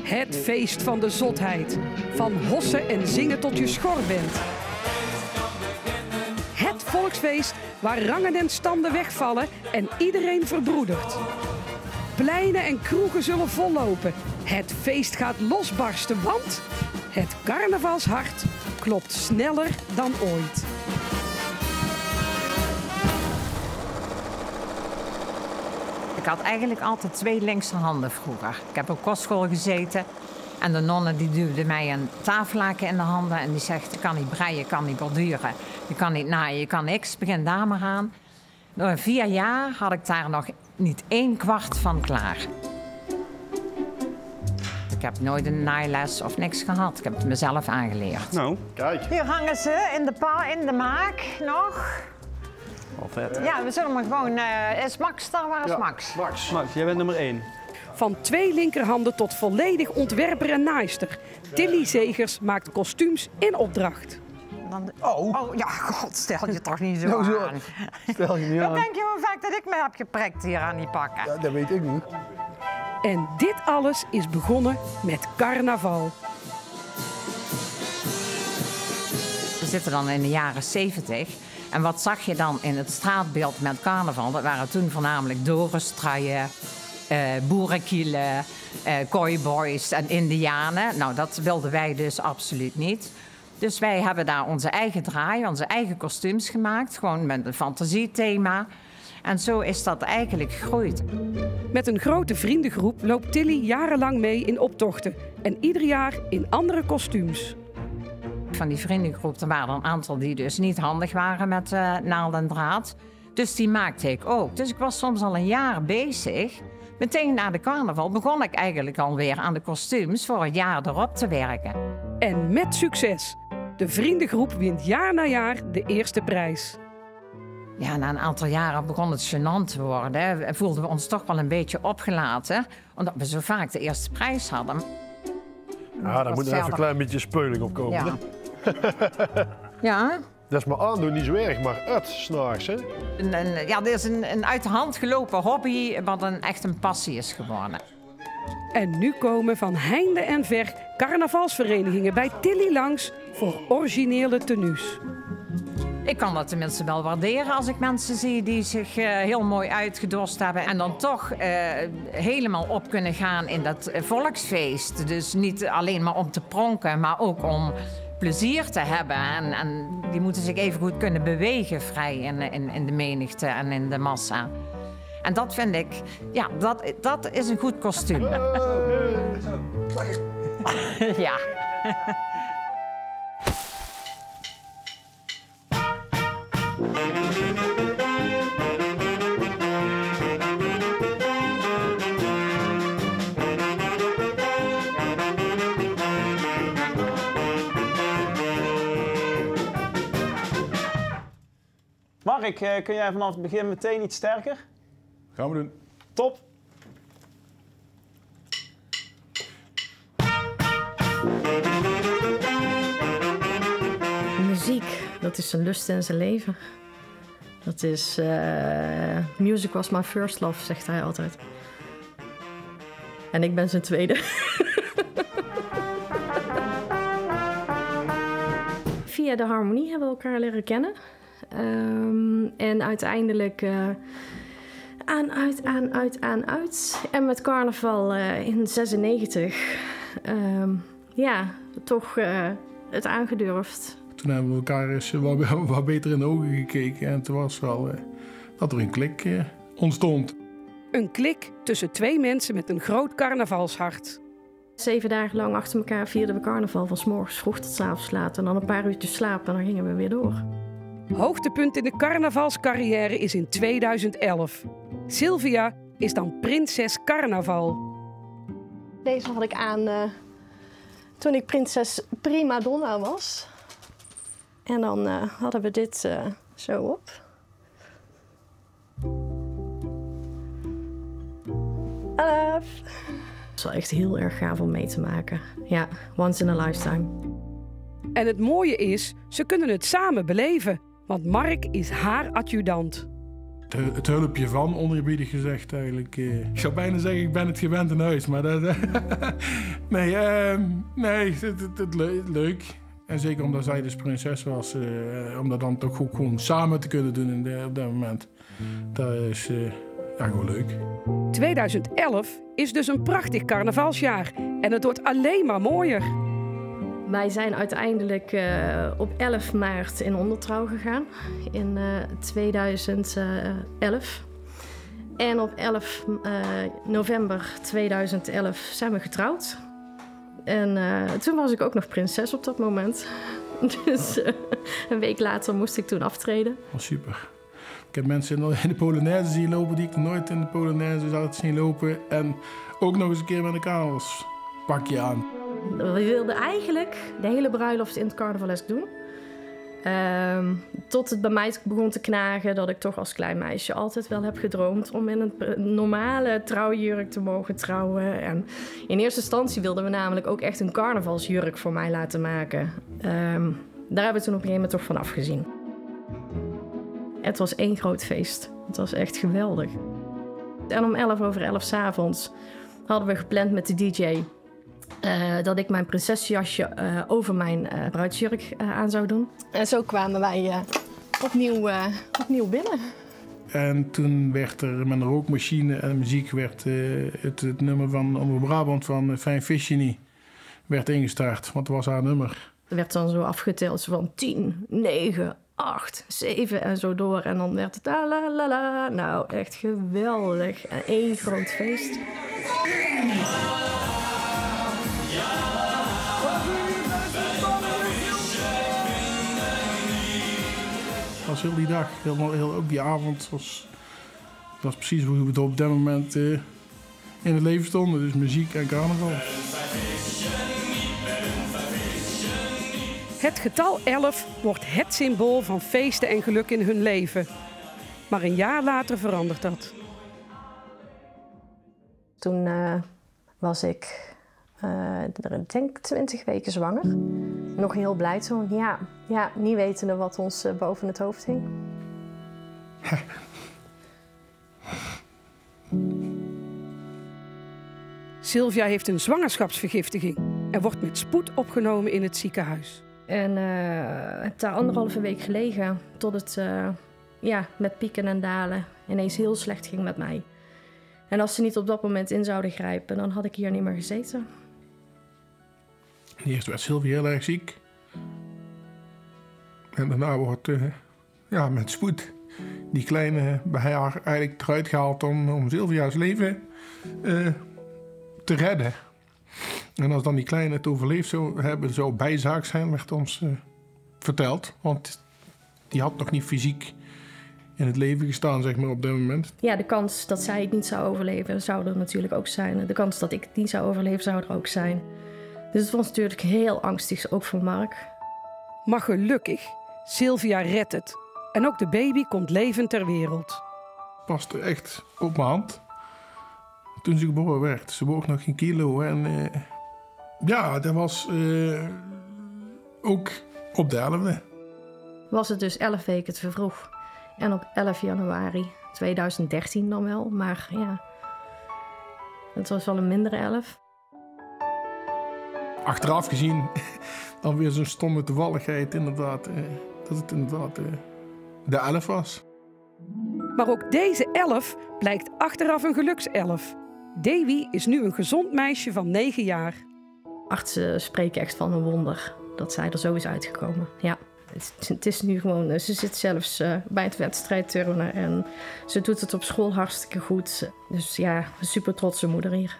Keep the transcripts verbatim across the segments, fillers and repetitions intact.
Het feest van de zotheid. Van hossen en zingen tot je schor bent. Het volksfeest waar rangen en standen wegvallen en iedereen verbroedert. Pleinen en kroegen zullen vollopen. Het feest gaat losbarsten, want het carnavalshart klopt sneller dan ooit. Ik had eigenlijk altijd twee linkse handen vroeger. Ik heb op kostschool gezeten en de nonne die duwde mij een tafellaken in de handen en die zegt: "Je kan niet breien, je kan niet borduren, je kan niet naaien, je kan niks, begin daar maar aan." Na vier jaar had ik daar nog niet één kwart van klaar. Ik heb nooit een naailes of niks gehad. Ik heb het mezelf aangeleerd. Nou, kijk. Hier hangen ze in de pa, in de maak nog. Wel vet. Ja, we zullen maar gewoon, eh, is Max er? Waar is Max? Max, jij bent nummer één. Van twee linkerhanden tot volledig ontwerper en naaister. Tilly Zegers maakt kostuums in opdracht. Dan, oh. Oh, ja, god, stel je toch niet zo aan. Stel je niet aan. Wat denk je hoe vaak dat ik me heb geprikt hier aan die pakken? Ja, dat weet ik niet. En dit alles is begonnen met carnaval. We zitten dan in de jaren zeventig. En wat zag je dan in het straatbeeld met carnaval? Dat waren toen voornamelijk Doris-truien, eh, boerenkielen, eh, cowboys en indianen. Nou, dat wilden wij dus absoluut niet. Dus wij hebben daar onze eigen draai, onze eigen kostuums gemaakt. Gewoon met een fantasiethema. En zo is dat eigenlijk gegroeid. Met een grote vriendengroep loopt Tilly jarenlang mee in optochten. En ieder jaar in andere kostuums. Van die vriendengroep, er waren een aantal die dus niet handig waren met, eh, naald en draad. Dus die maakte ik ook. Dus ik was soms al een jaar bezig. Meteen na de carnaval begon ik eigenlijk alweer aan de kostuums voor het jaar erop te werken. En met succes. De vriendengroep wint jaar na jaar de eerste prijs. Ja, na een aantal jaren begon het gênant te worden, hè. Voelden we ons toch wel een beetje opgelaten, omdat we zo vaak de eerste prijs hadden. Ja, daar moet nog even een klein beetje speuling op komen, hè? Ja. Dat is maar aandoen, niet zo erg, maar het, 's nachts, hè? Een, een, ja, dit is een, een uit de hand gelopen hobby, wat een, echt een passie is geworden. En nu komen van heinde en ver carnavalsverenigingen bij Tilly langs voor originele tenues. Ik kan dat tenminste wel waarderen als ik mensen zie die zich, eh, heel mooi uitgedost hebben en dan toch, eh, helemaal op kunnen gaan in dat, eh, volksfeest. Dus niet alleen maar om te pronken, maar ook om plezier te hebben. En, en die moeten zich even goed kunnen bewegen vrij in, in, in de menigte en in de massa. En dat vind ik, ja, dat, dat is een goed kostuum. Ja. Mark, eh, kun jij vanaf het begin meteen iets sterker? Gaan we doen. Top. Muziek, dat is zijn lust en zijn leven. Dat is, eh, "Music was my first love", zegt hij altijd. En ik ben zijn tweede. Via de harmonie hebben we elkaar leren kennen. Ehm, en uiteindelijk, eh, aan, uit, aan, uit, aan, uit. En met carnaval, eh, in zesennegentig, ehm, ja, toch, eh, het aangedurfd. Toen hebben we elkaar eens wat, wat beter in de ogen gekeken. En toen was er al, eh, dat er een klik, eh, ontstond. Een klik tussen twee mensen met een groot carnavalshart. Zeven dagen lang achter elkaar vierden we carnaval, van 's morgens vroeg tot 's avonds laat. En dan een paar uurtjes slapen en dan gingen we weer door. Hoogtepunt in de carnavalscarrière is in tweeduizend elf. Sylvia is dan prinses carnaval. Deze had ik aan, eh, toen ik prinses primadonna was. En dan, eh, hadden we dit, eh, zo op. Alaaf! Het is wel echt heel erg gaaf om mee te maken. Ja, once in a lifetime. En het mooie is, ze kunnen het samen beleven, want Mark is haar adjudant. het, het hulpje van, oneerbiedig gezegd eigenlijk. Eh. Ik zou bijna zeggen, ik ben het gewend in huis, maar dat, nee, ehm, nee, het, het, het le-, leuk. En zeker omdat zij dus prinses was, eh, om dat dan toch ook gewoon samen te kunnen doen in de, op dat moment. Dat is, eh, ja, gewoon leuk. Tweeduizend elf is dus een prachtig carnavalsjaar en het wordt alleen maar mooier. Wij zijn uiteindelijk eh, op elf maart in ondertrouw gegaan in eh, tweeduizend elf. En op elf eh, november tweeduizend elf zijn we getrouwd. En eh, toen was ik ook nog prinses op dat moment. Dus eh, een week later moest ik toen aftreden. Wel super. Ik heb mensen in de, in de polonaise zien lopen die ik nog nooit in de polonaise had zien lopen. En ook nog eens een keer met een carnavalspakje aan. We wilden eigenlijk de hele bruiloft in het carnavalesk doen. Ehm, tot het bij mij begon te knagen dat ik toch als klein meisje altijd wel heb gedroomd om in een pr- normale trouwjurk te mogen trouwen. En in eerste instantie wilden we namelijk ook echt een carnavalsjurk voor mij laten maken. Ehm, daar hebben we toen op een gegeven moment toch van afgezien. Het was één groot feest. Het was echt geweldig. En om elf over elf 's avonds hadden we gepland met de D J eh, dat ik mijn prinsesjasje eh, over mijn eh, bruidsjurk eh, aan zou doen. En zo kwamen wij eh, opnieuw, eh, opnieuw binnen. En toen werd er met een rookmachine en muziek werd, eh, het, het nummer van Omroep Brabant van eh, Fijn Visje Niet werd ingestart, want dat was haar nummer. Er werd dan zo afgeteld zo van tien, negen, acht, zeven en zo door. En dan werd het la la la la. Nou, echt geweldig. En één groot feest. Was heel die dag, heel, heel, ook die avond, was, was precies hoe we het op dat moment eh, in het leven stonden. Dus muziek en carnaval. Het getal elf wordt het symbool van feesten en geluk in hun leven. Maar een jaar later verandert dat. Toen eh, was ik, eh, ik denk, twintig weken zwanger. Nog heel blij toen, ja. Ja, niet wetende wat ons eh, boven het hoofd hing. Sylvia heeft een zwangerschapsvergiftiging en wordt met spoed opgenomen in het ziekenhuis. En eh, heb daar anderhalve week gelegen tot het eh, ja, met pieken en dalen ineens heel slecht ging met mij. En als ze niet op dat moment in zouden grijpen, dan had ik hier niet meer gezeten. Eerst werd Sylvia heel erg ziek. En daarna wordt eh, ja, met spoed die kleine bij haar eigenlijk eruit gehaald om, om Sylvia's leven eh, te redden. En als dan die kleine het overleefd zou hebben, zou bijzaak zijn, werd ons eh, verteld. Want die had nog niet fysiek in het leven gestaan, zeg maar, op dat moment. Ja, de kans dat zij het niet zou overleven, zou er natuurlijk ook zijn. De kans dat ik het niet zou overleven, zou er ook zijn. Dus het was natuurlijk heel angstig, ook voor Mark. Maar gelukkig, Sylvia redt het. En ook de baby komt levend ter wereld. Paste echt op mijn hand toen ze geboren werd. Ze woog nog geen kilo. En eh, ja, dat was eh, ook op de elfde. Was het dus elf weken te vroeg. En op elf januari tweeduizend dertien dan wel. Maar ja, het was wel een mindere elf. Achteraf gezien dan weer zo'n stomme toevalligheid inderdaad. Eh, dat het inderdaad eh, de elf was. Maar ook deze elf blijkt achteraf een gelukself. Dewi is nu een gezond meisje van negen jaar. Artsen spreken echt van een wonder dat zij er zo is uitgekomen. Ja. Het, het is nu gewoon, eh, ze zit zelfs eh, bij het wedstrijdturnen en ze doet het op school hartstikke goed. Dus ja, een super trotse moeder hier.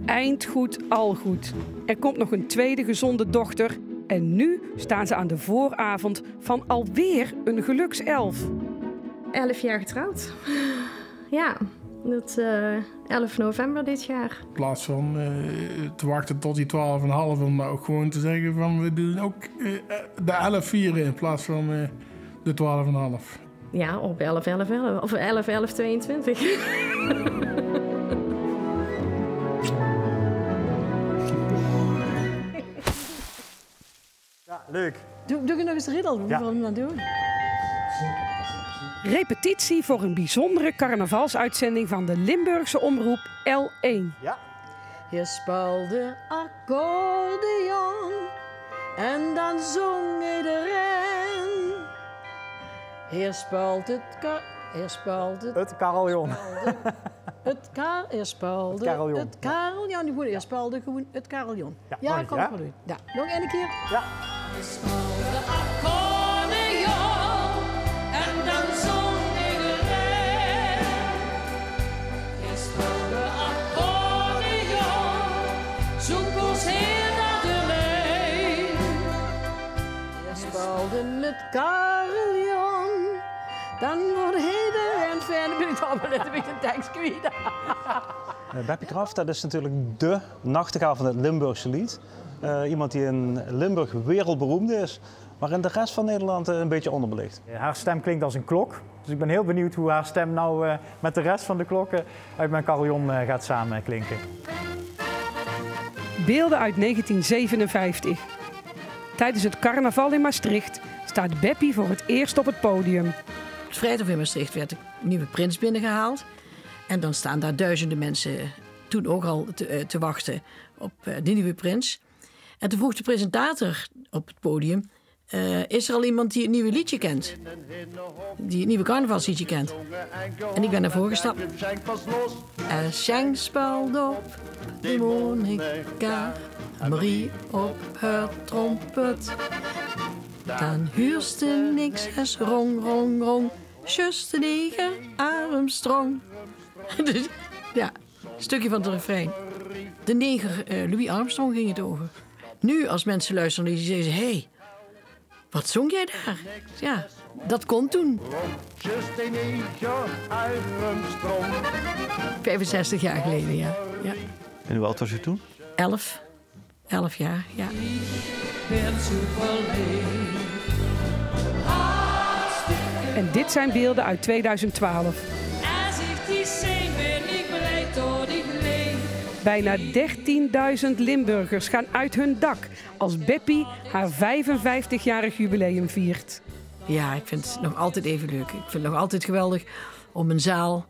Eind goed, al goed. Er komt nog een tweede gezonde dochter. En nu staan ze aan de vooravond van alweer een gelukself. Elf jaar getrouwd. Ja, dat eh elf november dit jaar. In plaats van eh, te wachten tot die twaalf en een half, om nou ook gewoon te zeggen van we doen ook eh, de elf vieren in plaats van eh, de twaalf en een half. Ja, op elf elf elf. Of elf elf tweeëntwintig. Ja, leuk. Doe, doe nog eens de riddel. Wie Ja. Gaan we dat doen? Repetitie voor een bijzondere carnavalsuitzending van de Limburgse omroep L één. Ja. Heer speelde accordeon en dan zong iedereen. Heer speelde het ka-, heer speelde het carillon. Het kar-, heer speelde het carillon. Het carillon. Ja, nu goed, heer speelde gewoon het carillon. Ja, ja, nog eens, kom ja? Goed. Ja, nog een keer. Ja. Heer speelde accordeon en dan zong iedereen. Heer speelde accordeon, zo'n koers heer dat alleen. Heer speelde het carillon, dan wordt iedereen fan. Dan ben ik toch wel een beetje de tekst kwijt. Eh, Beppie Kraft, dat is natuurlijk de nachtegaal van het Limburgse lied. Eh, iemand die in Limburg wereldberoemd is, maar in de rest van Nederland, eh, een beetje onderbelicht. Haar stem klinkt als een klok. Dus ik ben heel benieuwd hoe haar stem nou, eh, met de rest van de klokken uit mijn carillon, eh, gaat samenklinken. Beelden uit negentien zevenenvijftig. Tijdens het carnaval in Maastricht staat Beppie voor het eerst op het podium. Op het Vrijthof in Maastricht werd de nieuwe prins binnengehaald. En dan staan daar duizenden mensen toen ook al te, eh, te wachten op, eh, de nieuwe prins. En toen vroeg de presentator op het podium: eh, "Is er al iemand die het nieuwe liedje kent? Die het nieuwe carnavalsliedje kent?" En ik ben naar voren gestapt. En Sjeng speelde op de harmonica, Marie op haar trompet. Dan huurste niks es rong, rong, rong. Zjus de neger Armstrong. Dus, ja, stukje van het refrein. De neger, eh, Louis Armstrong ging het over. Nu, als mensen luisteren, die zeggen ze: "Hé, wat zong jij daar?" Ja, dat kon toen. Vijfenzestig jaar geleden, ja. Ja. En hoe oud was u toen? Elf. Elf jaar, ja. En dit zijn beelden uit tweeduizend twaalf. Es ich dich seh, bin ich blij tot ich leef. Bijna dertienduizend Limburgers gaan uit hun dak als Beppie haar vijfenvijftigjarig jubileum viert. Ja, ik vind het nog altijd even leuk. Ik vind het nog altijd geweldig om een zaal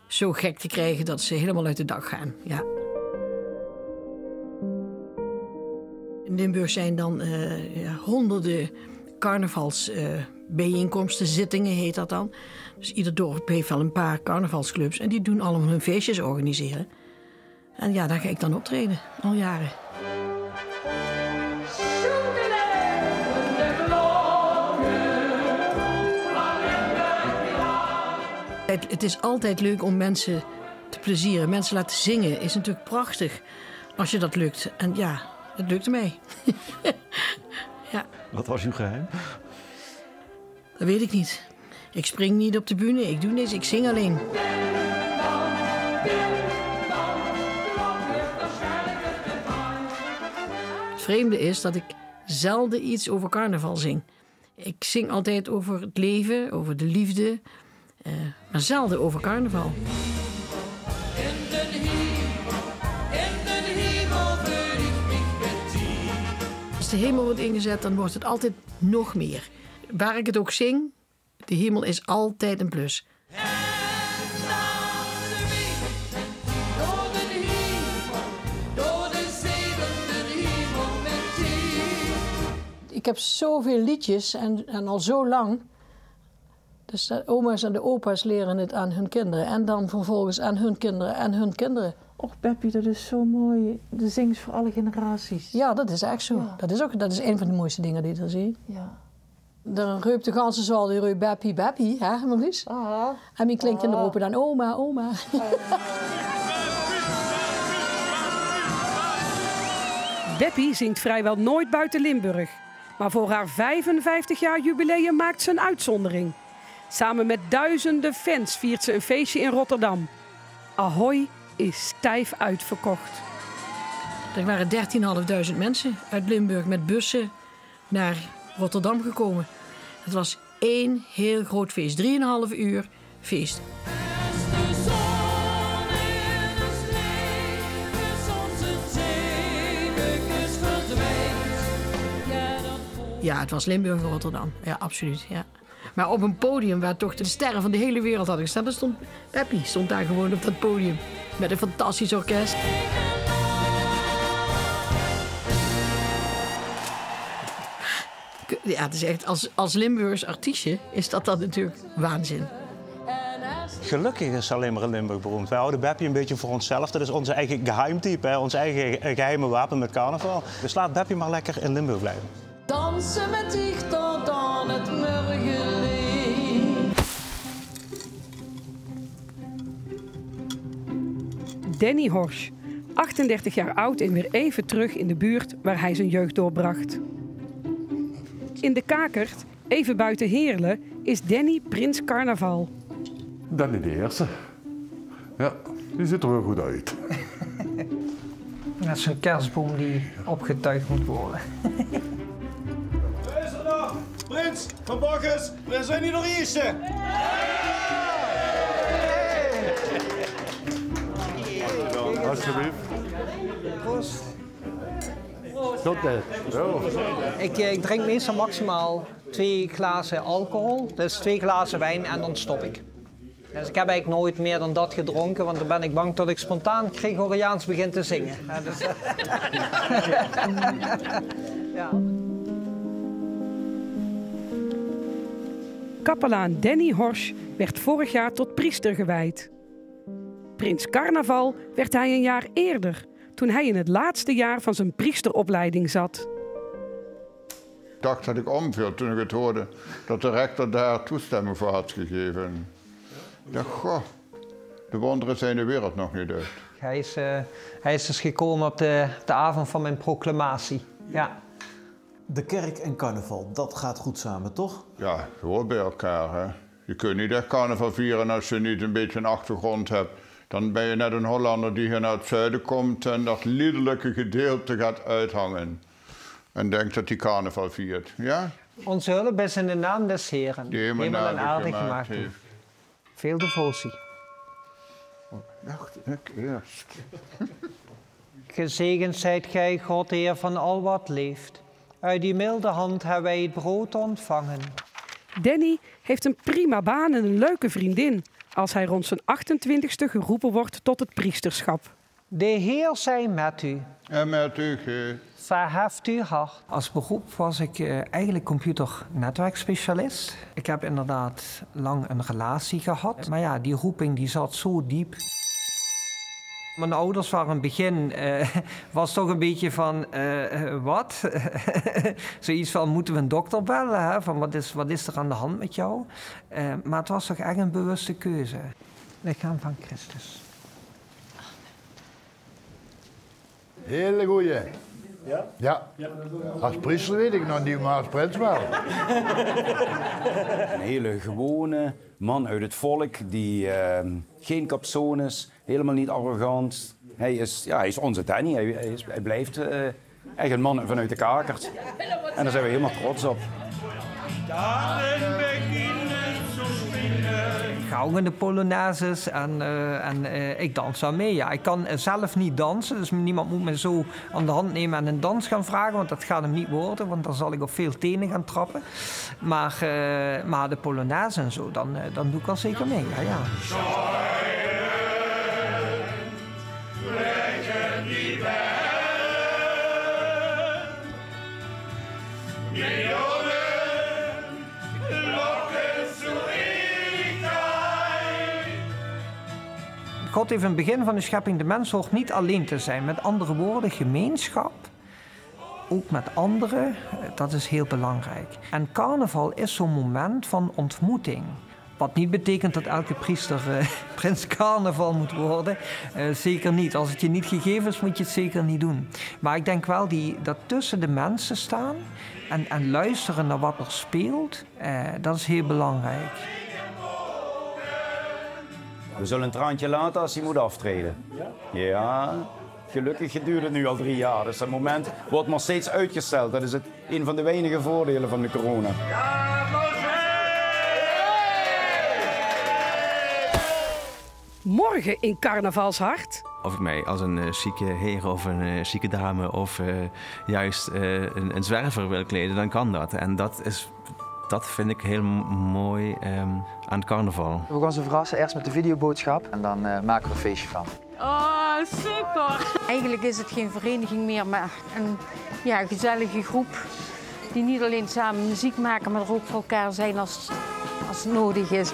zo gek te krijgen dat ze helemaal uit het dak gaan. Ja. In Limburg zijn dan, eh, ja, honderden carnavals, eh, bijeenkomsten, zittingen heet dat dan. Dus ieder dorp heeft wel een paar carnavalsclubs en die doen allemaal hun feestjes organiseren. En ja, daar ga ik dan optreden, al jaren. Het, het is altijd leuk om mensen te plezieren. Mensen laten zingen is natuurlijk prachtig als je dat lukt. En ja, het lukte mij. Ja. Wat was uw geheim? Dat weet ik niet. Ik spring niet op de bühne, ik doe niks, ik zing alleen. Het vreemde is dat ik zelden iets over carnaval zing. Ik zing altijd over het leven, over de liefde, eh, maar zelden over carnaval. Als de hemel wordt ingezet, dan wordt het altijd nog meer. Waar ik het ook zing, de hemel is altijd een plus. Ik heb zoveel liedjes en, en al zo lang. Dus de oma's en de opa's leren het aan hun kinderen. En dan vervolgens aan hun kinderen en hun kinderen. Och, Beppie, dat is zo mooi. De zings voor alle generaties. Ja, dat is echt zo. Ja. Dat is ook, dat is een van de mooiste dingen die er zijn. Ja. Dan reup de ganse zaal, die reup: "Beppie, Beppie", hè, Marlies? Aha. En mien kleinkinder ropen dan: "Oma, oma." Beppie zingt vrijwel nooit buiten Limburg. Maar voor haar vijfenvijftig jaar jubileum maakt ze een uitzondering. Samen met duizenden fans viert ze een feestje in Rotterdam. Ahoy is stijf uitverkocht. Er waren dertienhalfduizend mensen uit Limburg met bussen naar Rotterdam gekomen. Het was één heel groot feest. Drieënhalf uur feest. Ja, het was Limburg en Rotterdam. Ja, absoluut. Ja. Maar op een podium waar toch de sterren van de hele wereld hadden gestaan, daar stond Beppie, stond daar gewoon op dat podium. Met een fantastisch orkest. Ja, het is echt, als, als Limburgs artiestje is dat, dat natuurlijk waanzin. Gelukkig is ze alleen maar in Limburg beroemd. Wij houden Beppie een beetje voor onszelf. Dat is onze eigen geheimtype, hè? Ons eigen, eh, geheime wapen met carnaval. Dus laat Beppie maar lekker in Limburg blijven. Danse mit dich tot aan 't mörgeliech. Danny Horsch, achtendertig jaar oud en weer even terug in de buurt waar hij zijn jeugd doorbracht. In De Kakert, even buiten Heerlen, is Danny prins carnaval. Danny de Eerste. Ja, die ziet er wel goed uit. Dat is een kerstboom die opgetuigd moet worden. Prins van Bakkes, we zijn hier nog eerste. Alsjeblieft. Proost. Tot, eh, ja. Ik, eh, ik drink meestal maximaal twee glazen alcohol. Dus twee glazen wijn en dan stop ik. Dus ik heb eigenlijk nooit meer dan dat gedronken, want dan ben ik bang dat ik spontaan Gregoriaans begin te zingen. Ja, dus, eh, ja. Kapelaan Danny Horsch werd vorig jaar tot priester gewijd. Prins carnaval werd hij een jaar eerder, toen hij in het laatste jaar van zijn priesteropleiding zat. Ik dacht dat ik omviel toen ik het hoorde dat de rector daar toestemming voor had gegeven. Ik dacht, goh, de wonderen zijn de wereld nog niet uit. Hij is, eh, hij is dus gekomen op de, de avond van mijn proclamatie. Ja. De kerk en carnaval, dat gaat goed samen, toch? Ja, het hoort bij elkaar, hè. Je kunt niet echt carnaval vieren als je niet een beetje een achtergrond hebt. Dan ben je net een Hollander die hier naar het zuiden komt en dat liederlijke gedeelte gaat uithangen. En denkt dat hij carnaval viert, ja? Onze hulp is in de naam des Heren, die hemel en aarde gemaakt heeft. Veel devotie. Dacht ik eerst. Gezegend zijt gij, God, Heer van al wat leeft. Uit die milde hand hebben wij het brood ontvangen. Danny heeft een prima baan en een leuke vriendin als hij rond zijn achtentwintigste geroepen wordt tot het priesterschap. De Heer zij met u. En met uw geest. Verheft uw hart. Als beroep was ik, eh, eigenlijk computernetwerkspecialist. Ik heb inderdaad lang een relatie gehad. Maar ja, die roeping die zat zo diep. Mijn ouders waren in het begin, eh, was toch een beetje van, eh, eh, wat? Zoiets van, moeten we een dokter bellen, hè? Van, wat is, wat is er aan de hand met jou? Eh, maar het was toch echt een bewuste keuze. Lichaam van Christus. Hele goeie. Ja? Ja. Als priester weet ik nog niet, maar als prins wel. Een hele gewone man uit het volk die, ehm, geen capsones, helemaal niet arrogant. Hij is, ja, hij is onze Danny. Hij, hij is, hij blijft, eh, echt een man vanuit de Kakert. En daar zijn we helemaal trots op. Gaogen, de polonaises en, eh, en, eh, ik dans wel mee. Ja, ik kan, eh, zelf niet dansen, dus niemand moet me zo aan de hand nemen en een dans gaan vragen, want dat gaat hem niet worden, want dan zal ik op veel tenen gaan trappen. Maar, eh, maar de polonaise en zo, dan, eh, dan doe ik wel zeker mee, ja, ja. God heeft in het begin van de schepping de mens hoort niet alleen te zijn. Met andere woorden, gemeenschap, ook met anderen, eh, dat is heel belangrijk. En carnaval is zo'n moment van ontmoeting. Wat niet betekent dat elke priester, eh, prins carnaval moet worden. Eh, zeker niet. Als het je niet gegeven is, moet je het zeker niet doen. Maar ik denk wel die, dat tussen de mensen staan en, en luisteren naar wat er speelt, eh, dat is heel belangrijk. We zullen een traantje laten als hij moet aftreden. Ja? Ja. Gelukkig duurt het nu al drie jaar, dus dat moment wordt maar steeds uitgesteld. Dat is het, een van de weinige voordelen van de corona. Morgen in Carnavalshart. Of ik mij als een, eh, chique heer of een, eh, chique dame of, eh, juist, eh, een, een zwerver wil kleden, dan kan dat. En dat is Dat vind ik heel m- mooi ehm, aan carnaval. We gaon ze verrasse, eerst met de videoboodschap en dan eh, make we er een feestje van. Oh, super! Eigenlijk is het geen vereniging meer, maar een ja, gezellige groep die niet alleen samen muziek maken, maar er ook voor elkaar zijn als, als het nodig is.